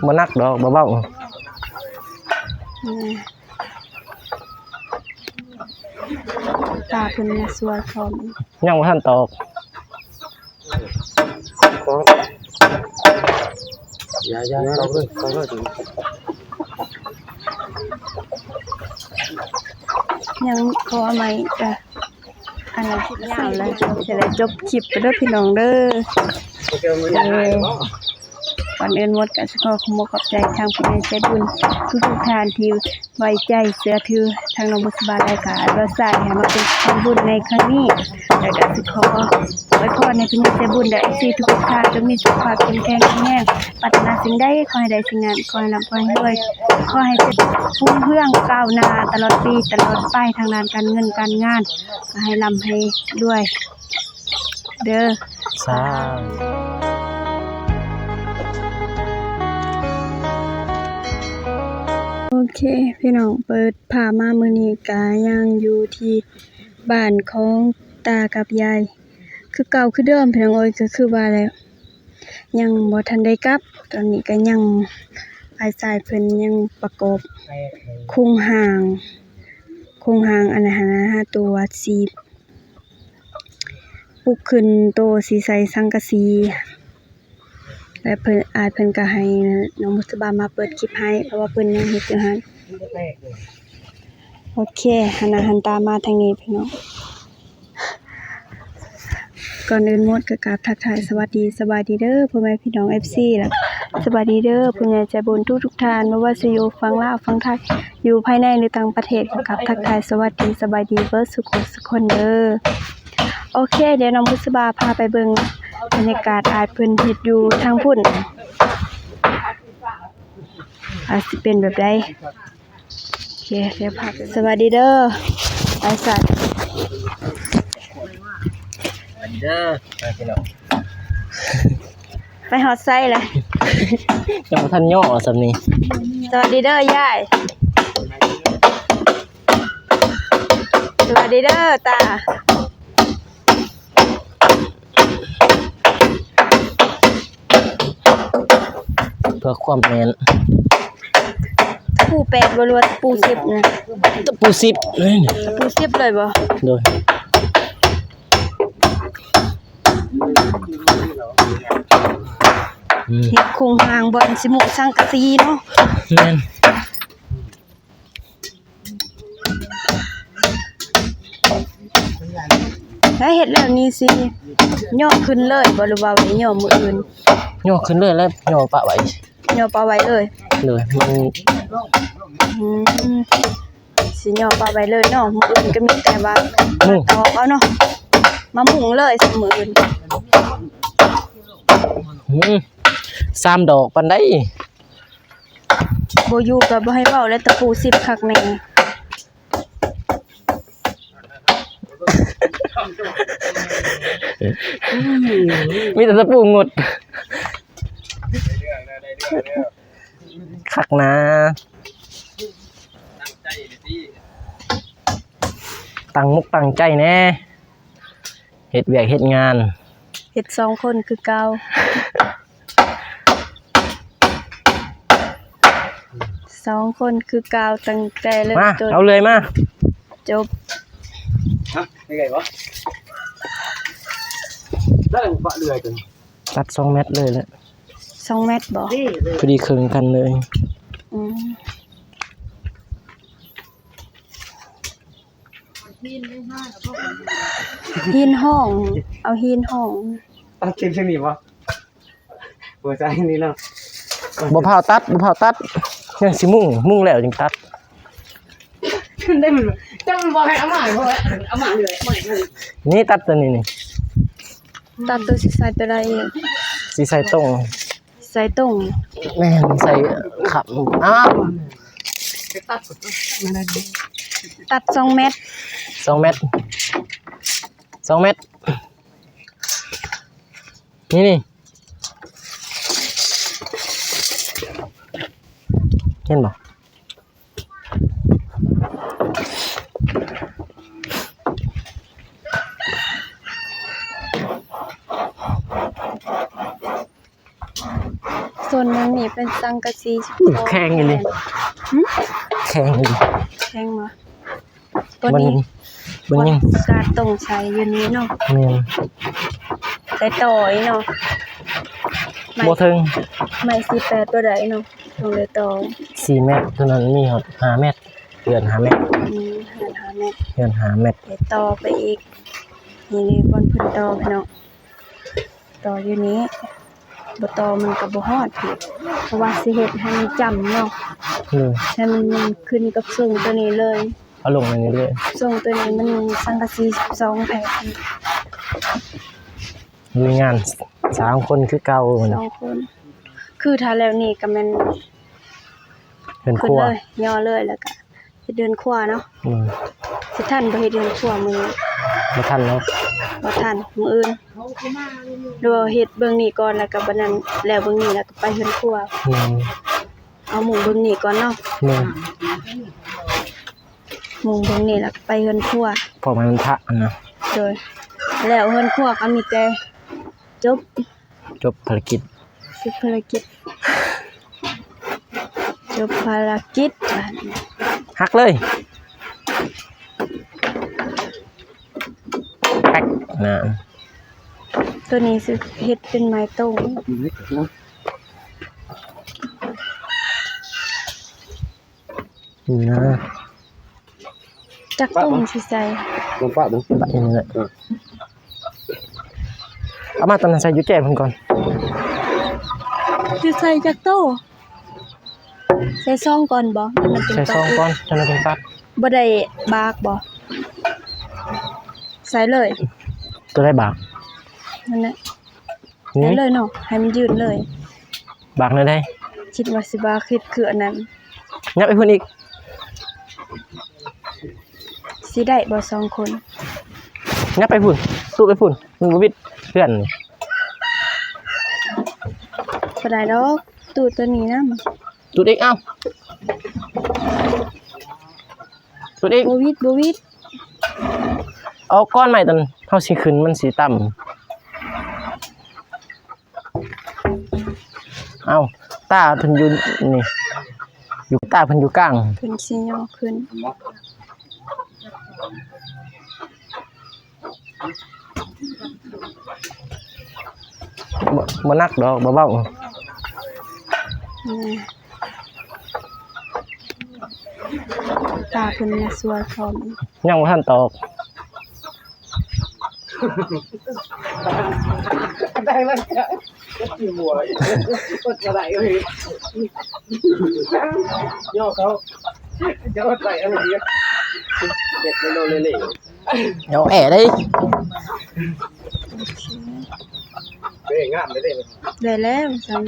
ບໍ່ໜັກດອກ ເບົາໆ. ອືມ ຕາເພິ່ນມາຊ່ວຍພ້ອມ. ຍັງບໍ່ທັນຕອກ. ຢ່າ ຢ່າ ຕອກເລີຍ ຕອກເລີຍ. ຍັງຂໍໃໝ່ ເອີ ອັນນັ້ນ ຄລິບຍາວເລີຍ ຈະໄດ້ຈົບຄລິບໄປເດີພີ່ນ້ອງເດີ. ເອີ ກ່ອນອື່ນໝົດກໍຊິຂໍຂອບອົກຂອບໃຈທາງຜູ້ໃຫຍ່ໃຈບຸນທຸກໆທ່ານທີ່ໄວ້ໃຈເຊື່ອຖືທາງນ້ອງບຸດສະບາ ແລະກະອ້າຍບ່າວຊາຍໃຫ້ມາເປັນສະພານບຸນໃນຄັ້ງນີ້ ແລະກະຊິຂໍອວຍພອນໃຫ້ຜູ້ໃຫຍ່ໃຈບຸນ ແລະ ເອັຟຊີ ທຸກໆທ່ານ ຈົ່ງມີສຸຂະພາບເຂັ້ມແຂງແຂງແຮງ ປາດຖະໜາສິ່ງໃດຂໍໃຫ້ໄດ້ສິ່ງນັ້ນ ຂໍໃຫ້ລ່ຳຂໍໃຫ້ລວຍ ຂໍໃຫ້ເຈຣິນຮຸ່ງເຮືອງກ້າວໜ້າຕະຫຼອດປີຕະຫຼອດໄປ ທາງດ້ານການເງິນການງານ ກໍໃຫ້ລ່ຳໃຫ້ລວຍເດີ ສາທຸ. ໂອເຄພີ່ນ້ອງ ເປີດພາບມາມື້ນີ້ກະຍັງຢູ່ທີ່ບ້ານຂອງຕາກັບຍາຍຄືເກົ່າຄືເດີມພີ່ນ້ອງເອີຍ ກໍຄືວ່າແຫຼະ ຍັງບໍ່ທັນໄດ້ກັບ. ຕອນນີ້ກໍຍັງ ອ້າຍຊາຍເພິ່ນຍັງປະກອບໂຄງຮ່າງ ໂຄງຮ່າງອັນນັ້ນຫັ້ນນະ ໂຕວ່າຊິປຸກຂຶ້ນ ໂຕຊິໃສ່ສັງກະສີ ແລະເພິ່ນ ອ້າຍເພິ່ນກໍໃຫ້ນ້ອງບຸດສະບາມາເປີດຄລິບໃຫ້ ເພາະວ່າເພິ່ນຍັງເຮັດຢູ່ຫັ້ນ. ໂອເຄ ຫັນໜ້າຫັນຕາມາທາງນີ້ພີ່ນ້ອງ. ກ່ອນອື່ນໝົດກໍກາບທັກທາຍສະຫວັດດີ ສະບາຍດີເດີພໍ່ແມ່ພີ່ນ້ອງເອັຟຊີ ແລະ ສະບາຍດີເດີຜູ້ໃຫຍ່ໃຈບຸນທຸກໆທ່ານ ບໍ່ວ່າຊິຢູ່ຝັ່ງລາວ ຝັ່ງໄທ ຢູ່ພາຍໃນ ຫຼື ຕ່າງປະເທດ ກໍກາບທັກທາຍສະຫວັດດີ ສະບາຍດີເບິດສູ່ຄົນສູ່ຄົນເດີ. ໂອເຄ ດຽວນ້ອງບຸດສະບາພາໄປເບິ່ງບັນຍາກາດອ້າຍເພິ່ນເຮັດຢູ່ທາງພຸ້ນ ອາດຊິເປັນແບບໃດ. ໂອເຄ ດຽວພາໄປ ສະຫວັດດີເດີ ໄປໃສ? ສະຫວັດດີເດີ ໄປພີ່ນ້ອງ ໄປຮອດໃສລະ? ຍັງບໍ່ທັນຍໍ້ສ່ຳນີ້. ສະຫວັດດີເດີຍາຍ ສະຫວັດດີເດີຕາ. ເພື່ອຄວາມແມ່ນ ຕະປູແປດບໍ່ ຫຼືວ່າຕະປູສິບນະ? ຕະປູສິບເລີຍນີ້ ຕະປູສິບເລີຍບໍ່? ໂດຍ ອືມ ເຮັດໂຄງຮ່າງບ່ອນຊິມຸງສັງກະສີເນາະ. ແມ່ນ. ຖ້າເຮັດແລ້ວນີ້ຊິຍໍ້ຂຶ້ນເລີຍບໍ່ ຫຼືວ່າໄວ້ຍໍ້ມື້ອື່ນ? ຍໍ້ຂຶ້ນເລີຍແລ້ວຍໍ້ປະໄວ້. ຍໍ້ປະໄວ້ເລີຍ? ໂດຍ ມັນ ອືມ ຊິຍໍ້ປະໄວ້ເລີຍເນາະ ມື້ອື່ນກໍມີແຕ່ວ່າມາຕອກເອົາເນາະ ມາມຸງເລີຍມື້ອື່ນ. ອືມ ສາມດອກປານໃດ? ບໍ່ຢູ່ກໍບໍ່ໃຫ້ເວົ້າແຫຼະ ຕະປູສິບຄັກແນ່. ມີແຕ່ຕະປູຫງົດ ຄັກນາ ຕັ້ງມົກຕັ້ງໃຈແດ່ ເຮັດວຽກເຮັດງານ ເຮັດສອງຄົນຄືເກົ່າ. ສອງຄົນຄືເກົ່າຕັ້ງແຕ່ເລີ່ມ ມາ ຕົ້ນ ເອົາເລື່ອຍມາ ຈົບ. ຮະ ເລື່ອຍບໍ່? ໄດ້ປະເລື່ອຍຕົວນີ້ ຕັດສອງແມັດເລີຍແຫຼະ. ສອງແມັດບໍ່? ພໍດີເຄິ່ງກັນເລີຍ. ອືມ ຫີນຫ້ອງ ເອົາຫີນຫ້ອງ ຕັດເສັ້ນເສັ້ນນີ້ບໍ່? ບໍ່ໃຊ່ນີ້ເນາະ ບໍ່ພາວຕັດ ບໍ່ພາວຕັດ ຍັງຊິມຸງ ມຸງແລ້ວຈຶ່ງຕັດ. ໄດ້ມັນ ເຈົ້າມັນບໍ່ໃຫ້ເອົາມາ ບໍ່ໃຫ້ເອົາມາເລີຍ ບໍ່ໃຫ້ເອົາມາເລີຍ. ນີ້ຕັດຕົວນີ້ນີ້ ຕັດຕົວຊິໃສ່ຕົວໃດອີກ? ຊິໃສ່ຕົງ ໃສ່ຕົງ ແມ່ນ ໃສ່ຂັບ ອ້າວ ຕັດສອງແມັດ ສອງແມັດ ສອງແມັດ ນີ້ ນີ້ ເຫັນບໍ່? ສ່ວ ຄົນເມືອງນີ້ເປັນສັງກະສີສິບສອງ ແຂງອີ່ຫຼີ. ຫຶ? ແຂງອີ່ຫຼີ. ແຂງບໍ່? ຕົວນີ້ ມັນຍັງ ມັນຍັງ ປະກາດຕົງໃສ່ຢູ່ນີ້ເນາະ. ແມ່ນ. ໄດ້ຕໍ່ອີກເນາະ. ບໍ່ເຖິງ ໄມ້ສີ່ແປດບໍ່ໄດ້ເນາະ. ຕ້ອງໄດ້ຕໍ່ ສີ່ແມັດເທົ່ານັ້ນ ມີຮອດຫ້າແມັດ. ເຮືອນຫ້າແມັດ. ອືມ ເຮືອນຫ້າແມັດ. ເຮືອນຫ້າແມັດ. ໄດ້ຕໍ່ໄປອີກ. ນີ້ ນີ້ບ່ອນເພິ່ນຕໍ່ພີ່ນ້ອງ. ຕໍ່ຢູ່ນີ້ ບໍ່ຕໍ່ມັນກໍບໍ່ຮອດພີ້ ເພາະວ່າຊິເຮັດໃຫ້ມັນຈ້ຳເນາະ. ໂດຍ. ໃຫ້ມັນຂຶ້ນກັບສູງຕົວນີ້ເລີຍ. ເອົາລົງອັນນີ້ເລີຍ. ສູງຕົວນີ້ມັນສັງກະສີສິບສອງແຜ່ນ. ມີງານສາມຄົນຄືເກົ່າ. ສອງຄົນ. ຄືຖ້າແລ້ວນີ້ກໍແມ່ນເຮືອນຄົວ ຂຶ້ນເລີຍ ຍໍເລີຍ ແລ້ວກໍ ເຮັດເຮືອນຄົວເນາະ. ອືມ. ຊິທັນບໍ່ເຮັດເຮືອນຄົວມື້ນີ້? ບໍ່ທັນແລ້ວ. ບໍ່ທັນ ມື້ອື່ນ ຫຼືວ່າເຮັດເບື້ອງນີ້ກ່ອນ ແລ້ວກໍບັດນັ້ນ ແລ້ວເບື້ອງນີ້ ແລ້ວກໍໄປເຮືອນຄົວ. ແມ່ນ. ເອົາມຸງເບື້ອງນີ້ກ່ອນເນາະ. ແມ່ນ. ມຸງເບື້ອງນີ້ ແລ້ວກໍໄປເຮືອນຄົວ ເພາະມັນພະນະ. ໂດຍ. ແລ້ວເຮືອນຄົວກໍມີແຕ່ຈົບ ຈົບພາລະກິດ. ຈົບພາລະກິດ. ຈົບພາລະກິດ. ຫັກເລີຍ. ແປັກນະ. ຕົວນີ້ຊິເຮັດເປັນໄມ້ຕົງ. ນີ້ນະ. ຈັກຕົງຊິໃສ່? ມັນປະເບິ່ງ ປະນີ້ແຫຼະ. ເອີ ເອົາມາຕອນນັ້ນໃສ່ຢູ່ແຈພຸ້ນກ່ອນ. ຊິໃສ່ຈັກໂຕ? ໃສ່ຊອງກ່ອນບໍ່? ໃສ່ຊອງກ່ອນ ຈັ່ງນັ້ນຈຶ່ງຕັດ. ບໍ່ໄດ້ບາກບໍ່? ໃສ່ເລີຍ. ຕົວໃດບາກ? ນັ້ນແຫຼະ. ນີ້ ໃສ່ເລີຍເນາະ ໃຫ້ມັນຢືນເລີຍ. ບາກແນວໃດ? ຄິດວ່າຊິບາກ ຄິດຄືອັນນັ້ນ. ຫຍັບໄປພຸ້ນອີກ. ຊິໄດ້ບໍ່ສອງຄົນ? ຫຍັບໄປພຸ້ນ ຕູດໄປພຸ້ນ ມັນບໍ່ບິດເພື່ອນນີ້. ບໍ່ໄດ້ດອກ ຕູດຕົວນີ້ນຳ. ຕູດອີກ ເອົ້າ ຕູດອີກ. ບໍ່ບິດ ບໍ່ບິດ. ເອົາກ້ອນໄມ້ຕອນເຮົາຊິຂຶ້ນ ມັນຊິຕ່ຳ. ເອົ້າ ຕາເພິ່ນຢູ່ນີ້ ຢູ່ ຕາເພິ່ນຢູ່ກາງ ເພິ່ນຊິຍໍຂຶ້ນ. ບໍ່ ບໍ່ໜັກດອກ ເບົາໆ. ອືມ ຕາເພິ່ນມາຊ່ວຍພ້ອມ. ຍັງບໍ່ທັນຕອກ. ໄດ້ແລ້ວ ເຈັບຫົວ ກົດບໍ່ໄດ້ເວີຍ. ຍໍເຂົາ ເຈົ້າໃສ່ອັນນີ້ ເຮັດໂລເລໆ ເອົາແອໄດ້. ໂອເຄ ເດ້ ງາມເດ້ ໄດ້ແລ້ວຊັ້ນ.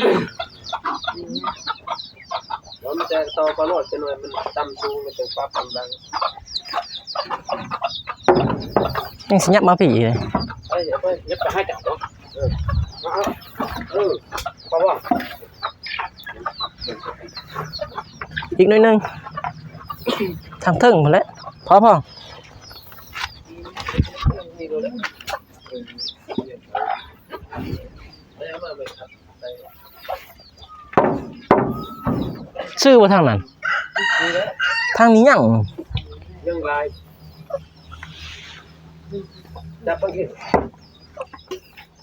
ແລ້ວມັນຈະຕໍ່ໄປໂລດ ຈັກໜ່ອຍມັນຕ່ຳສູງ ມັນຕ້ອງປັບກຳລັງ. ຍັງຊິຫຍັບມາພີ້ເລີຍ. ເອີ ຫຍັບໄປໃຫ້ຈັບເນາະ. ເອີ ເອີ ເອີ ພໍບໍ່? ອີກໜ້ອຍໜຶ່ງ ທາງເທິງພຸ້ນແຫຼະ. ພໍ ພໍ. ຊື່ບໍ່ທາງນັ້ນ? ທາງນີ້ຍັງ ຍັງຫຼາຍ. ຈັບເບິ່ງ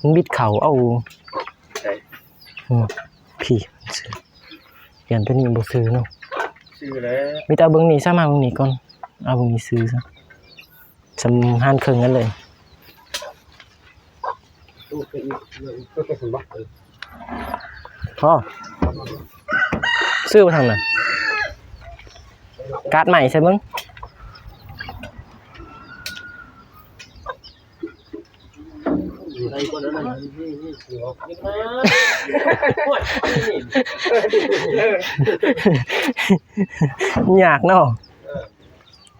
ມັນບິດເຂົ້າເອົາ. ໃສ? ອືມ ພີ້ ຢ້ານຕົວນີ້ບໍ່ຊື່ເນາະ. ຊື່ແລ້ວ ມີແຕ່ເບິ່ງນີ້ຊະ ມາເບິ່ງນີ້ກ່ອນ. ເອົາເບິ່ງນີ້ຊື່ຊະ. ສຳຮານເຄິ່ງກັນເລີຍ. ພໍ ຊື້ໄປທາງນັ້ນ ກາດໃໝ່ໃສ່ເບິ່ງ. ຍາກເນາະ.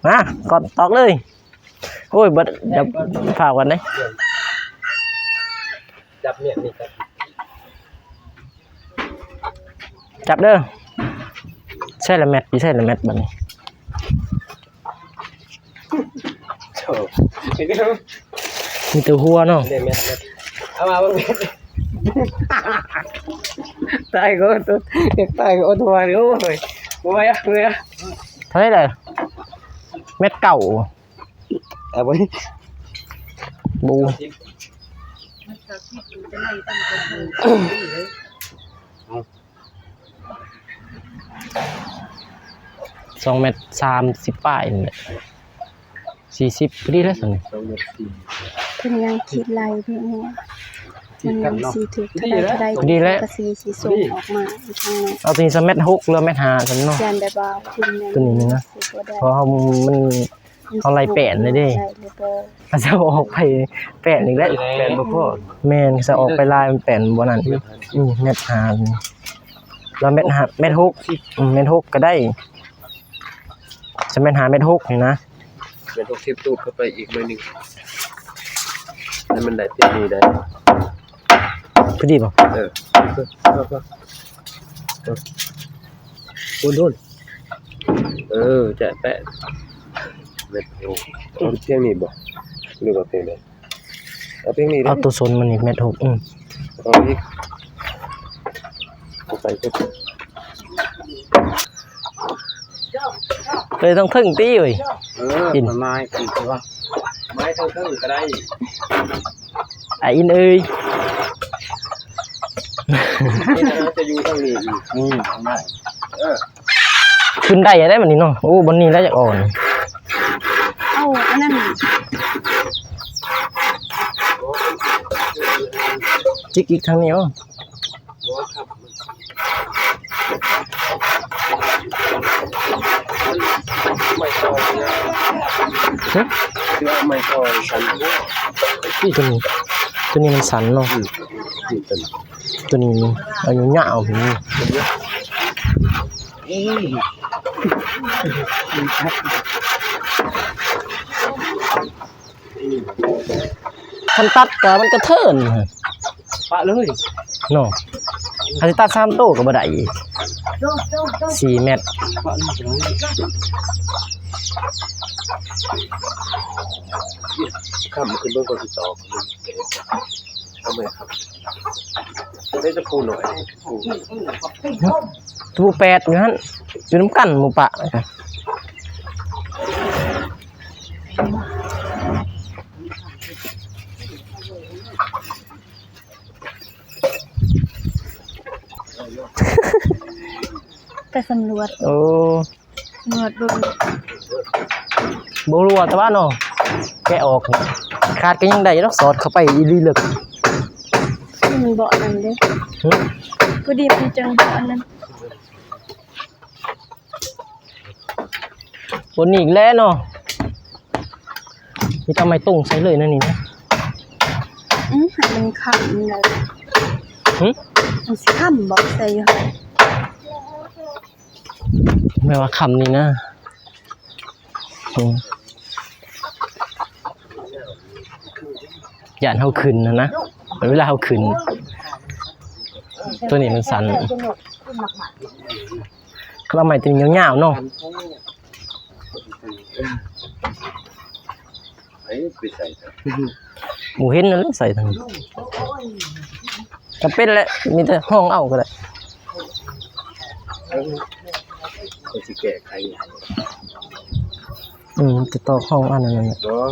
ມາ ກ່ອນຕອກເລີຍ. ໂອ້ຍ ເບິດ ດຽວຝາກກ່ອນເດ້. ຈັບເມດນີ້ ຈັບ ຈັບເດີ. ໃສ່ລະແມັດ ຢູ່ໃສ່ລະແມັດບັດນີ້. ໂອ້ ມີແຕ່ຫົວເນາະ. ເດ້ແມັດ ເອົາມາເບິ່ງ. ຕາຍກໍອົດ ຢາກຕາຍກໍອົດບໍ່ໄຫວ. ໂອ້ຍ ບໍ່ໄຫວ ບໍ່ໄຫວ. ເທົ່າໃດລະ? ແມັດເກົ້າ ເອົາໄວ້ ບໍ່ ສອງແມັດສາມສິບປາຍນີ້ແຫຼະ ສີ່ສິບພໍດີແລ້ວຊັ້ນນີ້. ເພິ່ນຍັງຄິດໄລ່ເພິ່ນ ມັນຍັງຊິຖືກເທົ່າໃດເທົ່າໃດ ກະສີຊິສົ່ງອອກມາທາງນັ້ນ. ເອົາຕົວນີ້ຊະ ແມັດຫົກ ຫຼືແມັດຫ້າຊັ້ນເນາະ. ຢ້ານແບບວ່າຄຸນແມ່ນ ຕົວນີ້ນະ ຊິບໍ່ໄດ້ ເພາະເຮົາ ມັນ ເຮົາໄລ່ແປ້ນເລີຍເດ້ ເຂົາເຈົ້າອອກໄປແປ້ນອີກແລ້ວ ແປ້ນບໍ່ພໍ. ແມ່ນ ເຂົາເຈົ້າອອກໄປຫຼາຍ ແປ້ນບໍ່ນັ້ນ. ອືມ ແມັດຫ້າ ລະແມັດຫ້າ ແມັດຫົກ ອືມ ແມັດຫົກກະໄດ້ ຊະແມັດຫ້າ ແມັດຫົກນີ້ນະ. ແມັດຫົກສິບ ຕູດເຂົ້າໄປອີກໜ້ອຍໜຶ່ງ ໃຫ້ມັນໄດ້ປຽບນີ້ໄດ້ ພໍດີບໍ່? ເອີ ໂດນ ໂດນ ເອີ ຈະແປະ ແມັດຫົກ ເອົາພຽງນີ້ບໍ່ ຫຼືວ່າພຽງໃດ? ເອົາພຽງນີ້ເດ້ ເອົາໂຕຊົນມັນນີ້ ແມັດຫົກ. ອືມ ເອົາອີກ ເອົາໄປເກັບ ເອີຍ ຕ້ອງເທິງຕິເອີຍ. ເອີ ກິນ ໄມ້ ກິນຄືວ່າ ໄມ້ເທິງໆກະໄດ້ ອາ ອິນເອີຍ. ນີ້ນະ ຈະຢູ່ທາງນີ້ອີກ ນີ້ ທາງໃນ ເອີ ຂຶ້ນໄດ້ໄດ໋ບັດນີ້ເນາະ. ໂອ້ ບ່ອນນີ້ລະຢາກອ່ອນ ເອົາອັນນັ້ນ ຈິກອີກທາງນີ້ເອົາ. ໄມ້ຕໍ່ ຮະ? ຄືວ່າໄມ້ຕໍ່ສັນ ນີ້ ຕົວນີ້ ຕົວນີ້ມັນສັນເນາະ. ອືມ ຕົວນີ້ມັນ ອັນຍາວ ນີ້ ເອີຍ ຄັນຕັດກະມັນກະເທີນ ປະເລີຍເນາະ. ຄັນຊິຕັດສາມໂຕກະບໍ່ໄດ້ອີກ ສີ່ແມັດ. ຄຳຂຶ້ນເບິ່ງກ່ອນຊິຕອກ ເອົາໄມ້ຄຳ ໄດ້ແຕ່ຜູ້ນ້ອຍ ຜູ້ ຜູ້ແປດຢູ່ຫັ້ນ ຢູ່ນຳກັນໝູ່ປະ. ໄປສຳຫຼວດ ໂອ້ ສຳຫຼວດເບິ່ງ ບໍ່ຮູ້ວ່າແຕ່ວ່າເນາະ ແກະອອກ ຂາດກະຍັງໄດ້ດອກ ສອດເຂົ້າໄປອີ່ຫຼີເລິກ. ມັນບໍ່ອັນນັ້ນເດ້ ຫຶ? ພໍດີມັນຈັ່ງບໍ່ອັນນັ້ນ. ບົນນີ້ອີກແລ້ວເນາະ ມີແຕ່ໄມ້ຕົງໃສ່ເລີຍນະນີ້ນະ. ອື ໃຫ້ມັນຄ້ຳນີ້ແຫຼະ ຫຶ? ມັນຊິຄ້ຳບໍ່ ໃສ່ຢູ່ຫັ້ນ ແມ່ນວ່າຄ້ຳນີ້ນະ. ອື ຢ້ານເຮົາຂຶ້ນຫັ້ນນະ ເວລາເຮົາຂຶ້ນ ໂຕນີ້ມັນສັ່ນ. ລະໄມ້ໂຕນີ້ຍາວໆເນາະ ບໍ່ເຫັນນັ້ນແຫຼະ ໃສ່ທາງນີ້ ຈຳເປັນແຫຼະ ມີແຕ່ຫ້ອງເອົາກະໄດ້ ກະຊິແກ້ໄຂ. ອືມ ຈະຕອກຫ້ອງອັນນັ້ນແຫຼະ ບໍ່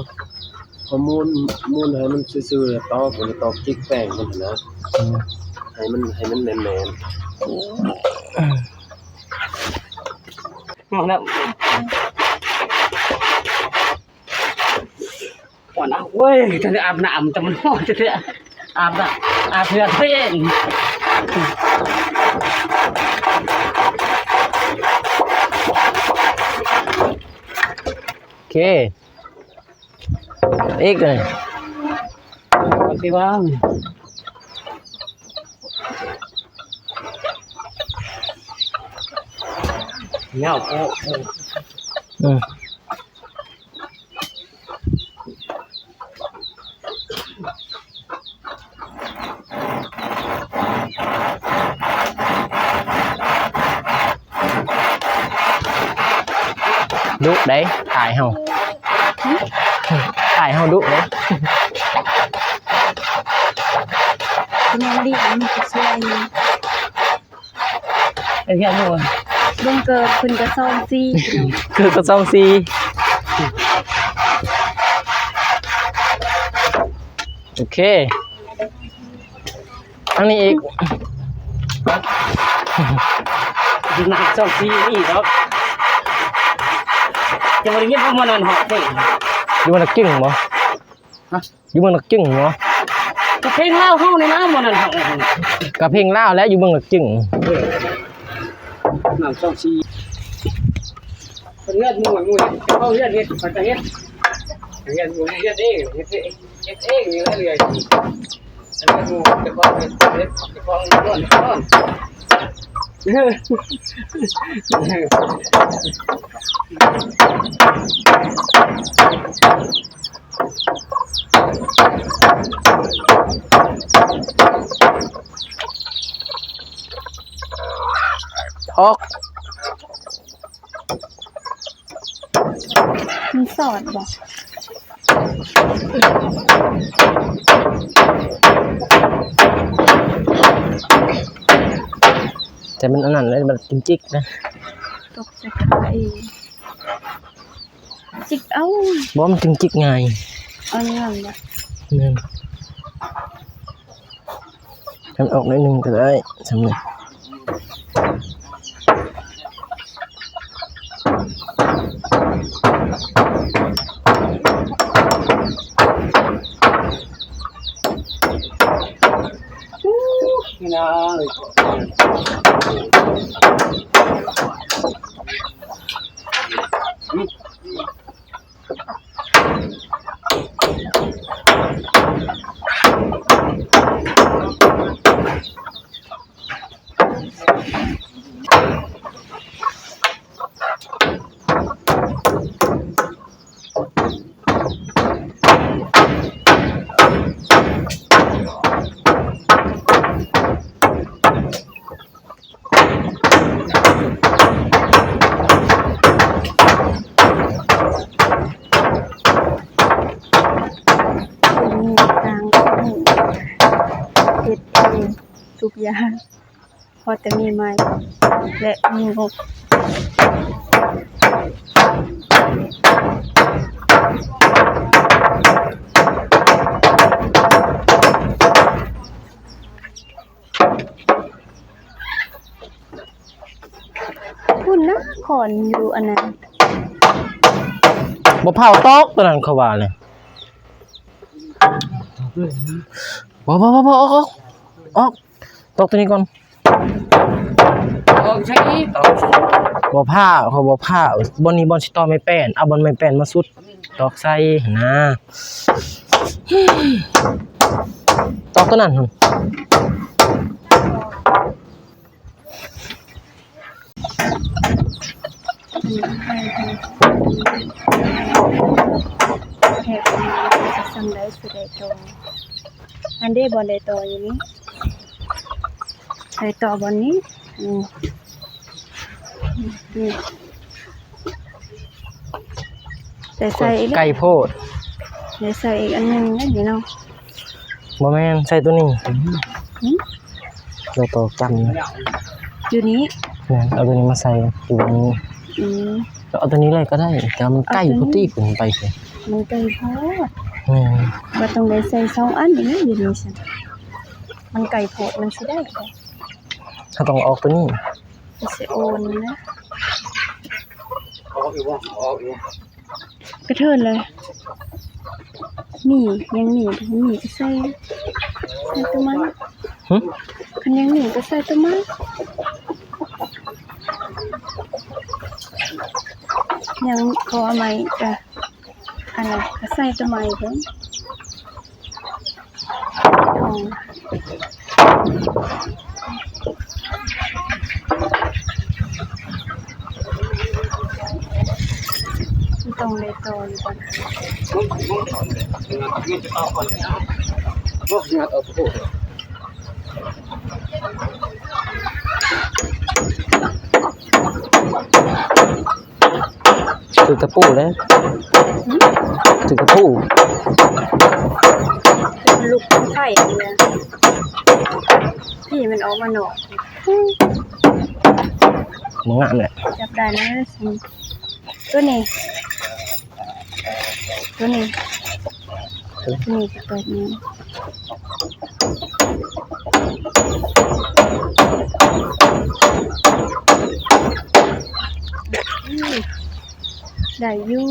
ເຮົາໝູນ ໝູນໃຫ້ມັນຊື່ໆ ແລ້ວຕອກ ແລ້ວຕອກຈິກແປ້ງມັນຫັ້ນນະ ອືມ ໃຫ້ມັນ ໃຫ້ມັນແໜ້ນໆ. ອືມ ຮ້ອນນະ ໂອ້ຍ ທັນໄດ້ອາບນ້ຳ ແຕ່ມັນຮ້ອນແທ້ໆ ອາບນ້ຳ ອາບເຫື່ອໂຕເອງ. ໂອເຄ ອີກເລີຍ ທີ່ວ່າງ ຍາວໂພດ ອືມ. ດຸເດ້ ອ້າຍເຮົາ ຫຶ? ອ້າຍເຮົາດຸເດ້ ຍັງດີ ມັນກະຊ່ວຍ ເຮັດຫຍັງຢູ່? ເບິ່ງເກີບເພິ່ນກະຊອງສີ່ ເກີບກະຊອງສີ່. ໂອເຄ ທາງນີ້ອີກ ໜ້າຊອກຊີນີ້ດອກ. ຈະບໍ່ໄດ້ຍິນວ່າໝໍນັ້ນຮ້ອງເພງ ຢູ່ເມືອງນັກຈຶ່ງບໍ່? ຮະ? ຢູ່ເມືອງນັກຈຶ່ງບໍ່? ກະເພງລາວເຮົານີ້ນະໝໍນັ້ນຮ້ອງ. ກະເພງລາວແຫຼະ ຢູ່ເມືອງນັກຈຶ່ງ. ເອີ ໜ້າຊອກຊີ ເຮືອນໝູ່ ໝູ່ເຮັດ ເຈົ້າຂອງເຮືອນເຮັດ ເຂົາຈະເຮັດ ເຮືອນໝູ່ເຮັດເອງ ເຮັດເອງ ເຮັດເອງຢູ່ເລື້ອຍໆ. ເຮືອນໝູ່ເຈົ້າຂອງເຮັດ ເຮັດເຈົ້າຂອງນອນ ນອນ. ອອກ ມີສອດບໍ່? ແຕ່ມັນອັນນັ້ນແຫຼະ ມັນຈິກໆນະ ຕົກໃສ່ຂາເອງ. ຈິກເອົາ ບໍ່ ມັນຈຶ່ງຈິກງ່າຍ. ເອົານີ້ອອກບໍ່? ແມ່ນ. ຄັນອອກໜ້ອຍໜຶ່ງກະໄດ້ ຊ່ຳນີ້. ເຮັດເອງທຸກຢ່າງ ພໍແຕ່ມີໄມ້ ແລະ ມີງົບ. ພຸ້ນນະ ຂອນຢູ່ອັນນັ້ນ ບໍ່ເຜົາຕອກຕົວນັ້ນ ເຂົາວ່າແຫຼະ. ບໍ່ ບໍ່ ບໍ່ ບໍ່ ອອກ ອອກ ອອກ ຕອກຕົວນີ້ກ່ອນ. ຕອກໃສ່ ຕອກ ບໍ່ຜ່າ ເຂົາບໍ່ຜ່າ ບ່ອນນີ້ບ່ອນຊິຕໍ່ໄມ້ແປ້ນ ເອົາບ່ອນໄມ້ແປ້ນມາສຸດ ຕອກໃສ່ຫັ້ນນາ ຕອກຕົວນັ້ນຫັ້ນ. ແຄບອັນນີ້ ຊິຊ່ຳໃດຊິໄດ້ຕໍ່ ອັນເດ ບ່ອນໄດ້ຕໍ່ຢູ່ນີ້ ໄດ້ຕໍ່ບ່ອນນີ້ ອືມ ນີ້ ໄດ້ໃສ່ອີກແລ້ວ ໄກໂພດ ໄດ້ໃສ່ອີກອັນໜຶ່ງແລ້ວນີ້ເນາະ. ບໍ່ແມ່ນ ໃສ່ຕົວນີ້ ຫືມ ໂຕ ໂຕກຳຢູ່ນີ້ ແມ່ນ ເອົາຕົວນີ້ມາໃສ່ຢູ່ນີ້ ອືມ ເອົາຕົວນີ້ເລີຍກະໄດ້ ແຕ່ວ່າມັນໃກ້ພຸ້ນຕິ ຂຶ້ນໄປພຸ້ນ ມັນໃກ້ໂພດ ແມ່ນ ບໍ່ຕ້ອງໄດ້ໃສ່ສອງອັນນີ້ນະ ຢູ່ນີ້ຊັ້ນ ມັນໃກ້ໂພດ ມັນຊິໄດ້ ເຮົາຕ້ອງເອົາອອກຕົວນີ້ ກະຊິໂອນນະ ອອກອີກບໍ່ ອອກອີກບໍ່? ກະເທີນເລີຍ ມີ ຍັງມີ ມີກະໃສ່ ໃສ່ຕົວໃໝ່ ຫຶ ຄັນຍັງມີກະໃສ່ຕົວໃໝ່ ຍັງຂໍໃໝ່ກະ ອັນນັ້ນກະໃສ່ຕົວໃໝ່ເບິ່ງ. ຕ້ອງໄດ້ຕໍ່ຢູ່ກ່ອນ ຖືກຕະປູເດ້ ຖືກຕະປູ ມັນລຸກໄຟນີ້ນະ ພີ້ມັນອອກມານອກ. ງາມແຫຼະ ຈັບໄດ້ແລ້ວ ຕົວນີ້ ຕົວນີ້ ຕົວນີ້ຈະເປີດນີ້ ອືມ ໄດ້ຢູ່.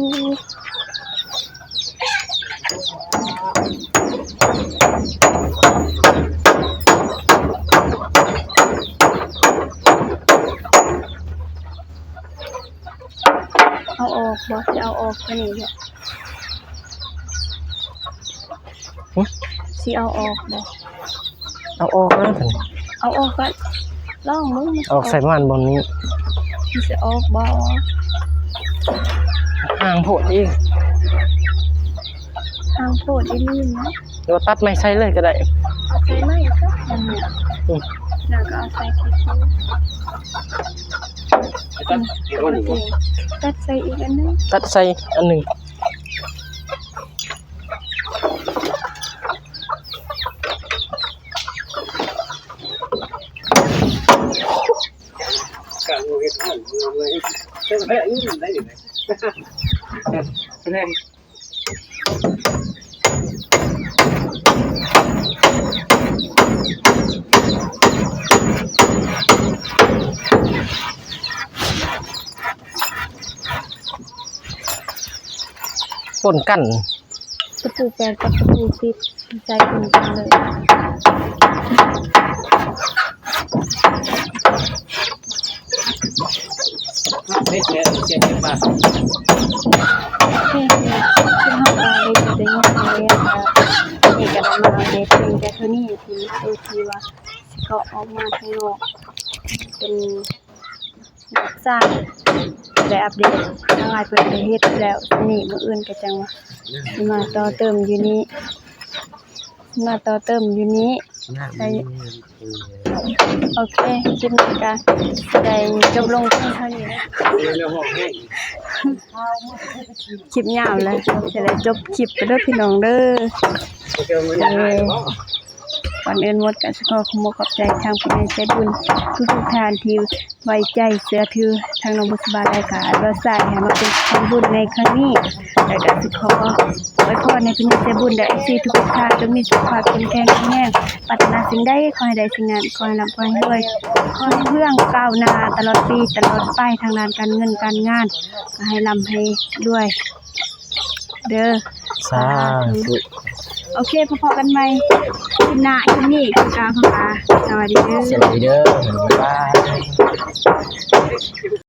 ເອົາອອກບໍ່? ຊິເອົາອອກຕົວນີ້ບໍ່? ຫຶ? ຊິເອົາອອກບໍ່? ເອົາອອກເລີຍ ເອົາອອກກໍລອງເບິ່ງ ອອກໃສ່ປະມານບ່ອນນີ້ ມັນຊິອອກບໍ່? ຫ່າງໂພດອີກ ຫ່າງໂພດອີ່ຫຼີນະ ຫຼືວ່າຕັດໄມ້ໃສ່ເລີຍກໍໄດ້ ເອົາໃສ່ໄມ້ຊະ ອືມ ແລ້ວກໍເອົາໃສ່ທີ່ ຕັດໃສ່ອີກອັນໜຶ່ງ ຕັດໃສ່ອັນໜຶ່ງ. ການເຮັດຮ້ອນເມືອງເລີຍ ເຮັດແທ້ຢູ່ໄດ້ຢູ່ ປົນກັນ ຕະປູແປດກັບຕະປູສິບໃສ່ປົນກັນເລີຍ ເຮັດແລ້ວເສຍເກັບມາ ໂອເຄ ຄືເຮົາກໍໄດ້ ໄດ້ຍິນເອົາແລ້ວ ກໍນີ້ກໍໄດ້ມາອັບເດດເພິ່ງແຕ່ເທົ່ານີ້ ທີ່ ໂຕທີ່ວ່າຊິເກາະອອກມາທາງນອກ ເປັນ ຮັບຈ້າງ ໄດ້ອັບເດດທາງອ້າຍເພິ່ນໄດ້ເຮັດແລ້ວ ນີ້ມື້ອື່ນກໍຈັ່ງວ່າຊິມາຕໍ່ເຕີມຢູ່ນີ້ ຊິມາຕໍ່ເຕີມຢູ່ນີ້ ໄດ້ ໂອເຄ ຄລິບນີ້ກໍໄດ້ຈົບລົງພຽງເທົ່ານີ້ເດີ ຄລິບຍາວແລ້ວ ຊິໄດ້ຈົບຄລິບໄປເດີພີ່ນ້ອງເດີ ເອີ ກ່ອນອື່ນໝົດກໍຊິຂໍຂອບໃຈທາງຜູ້ໃຫຍ່ໃຈບຸນທຸກໆທ່ານທີ່ໄວ້ໃຈເຊື່ອຖືທາງນ້ອງບຸດສະບາ ແລະກະບ່າວຊາຍໃຫ້ມາເປັນສະພານບຸນໃນຄັ້ງນີ້ ແລະກະຊິຂໍອວຍພອນໃຫ້ຜູ້ໃຫຍ່ໃຈບຸນ ແລະ ເອັຟຊີ ທຸກໆທ່ານຈົ່ງມີສຸຂະພາບເຂັ້ມແຂງແຂງແຮງ ປາດຖະໜາສິ່ງໃດຂໍໃຫ້ໄດ້ສິ່ງນັ້ນ ຂໍໃຫ້ລ່ຳຂໍໃຫ້ລວຍ ຂໍໃຫ້ເຮືອງກ້າວໜ້າຕະຫຼອດປີຕະຫຼອດໄປ ທາງດ້ານການເງິນການງານ ກໍໃຫ້ລ່ຳໃຫ້ລວຍ ເດີ ສາທຸ ໂອເຄ ພໍ້ກັນໃໝ່ຄລິບໜ້າ ຄລິບນີ້ຂໍກ່າວຄຳວ່າສະຫວັດດີເດີ ສະຫວັດດີເດີ ບາຍບາຍ.